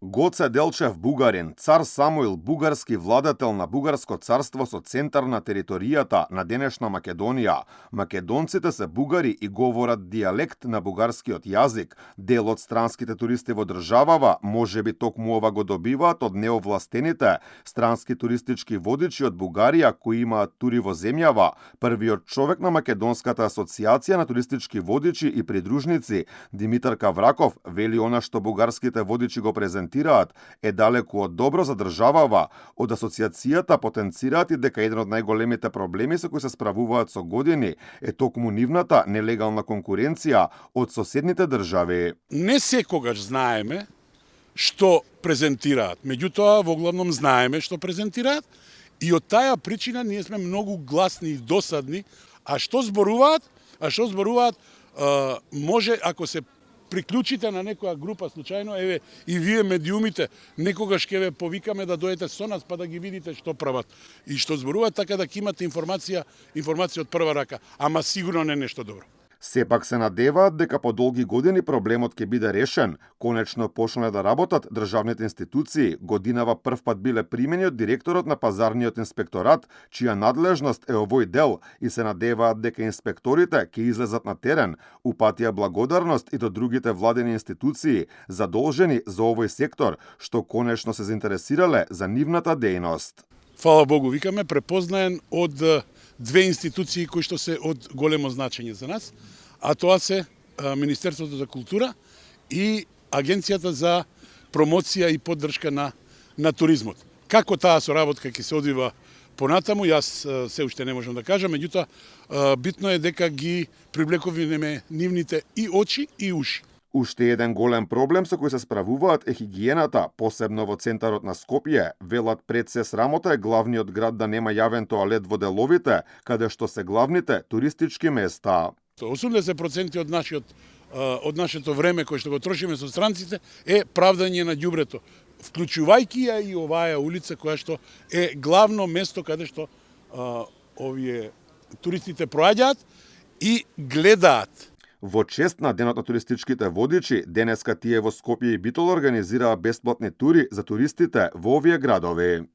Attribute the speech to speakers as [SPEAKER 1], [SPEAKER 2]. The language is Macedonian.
[SPEAKER 1] Гоце Делчев бугарин, цар Самуил бугарски владетел на Бугарско царство со центар на територијата на денешна Македонија. Македонците се бугари и говорат дијалект на бугарскиот јазик. Дел од странските туристи во државава можеби токму ова го добиваат од неовластените странски туристички водичи од Бугарија кои имаат тури во земјава. Првиот човек на Македонската асоциација на туристички водичи и придружници, Димитар Кавраков, вели она што бугарските водичи го презентираат е далеку од добро за државава. Од асоциацијата потенцираат и дека еден од најголемите проблеми со кои се справуваат со години е токму нивната нелегална конкуренција од соседните држави.
[SPEAKER 2] Не секогаш знаеме што презентираат, меѓутоа во главном знаеме што презентираат и од таа причина ние сме многу гласни и досадни. А што зборуваат? Може ако се приклучите на некоја група случајно, еве и вие медиумите, некогаш ќе ве повикаме да дојдете со нас па да ги видите што прават и што зборуваат, така да ќе имате информација од прва рака, ама сигурно не нешто добро.
[SPEAKER 1] Сепак се надеваат дека по долги години проблемот ќе биде решен. Конечно почнале да работат државните институции. Годинава првпат биле примени од директорот на пазарниот инспекторат, чија надлежност е овој дел, и се надеваат дека инспекторите ќе излезат на терен. Упатија благодарност и до другите владени институции задолжени за овој сектор, што конечно се заинтересирале за нивната дејност.
[SPEAKER 2] Фала Богу, викаме, препознаен од две институции кои што се од големо значење за нас, а тоа се Министерството за култура и Агенцијата за промоција и поддршка на туризмот. Како таа соработка ќе се одвива понатаму, јас се уште не можам да кажам, меѓутоа битно е дека ги привлекуваме нивните и очи и уши.
[SPEAKER 1] Уште еден голем проблем со кој се справуваат е хигиената, посебно во центарот на Скопје. Велат пред се срамота е главниот град да нема јавен тоалет во деловите, каде што се главните туристички места.
[SPEAKER 2] 80% од нашето време кој што го трошиме со странците е правдање на ѓубрето, вклучувајќи ја и оваа улица која што е главно место каде што овие туристите проаѓаат и гледаат.
[SPEAKER 1] Во чест на Денот на туристичките водичи, денеска тие во Скопје и Битола организираа бесплатни тури за туристите во овие градови.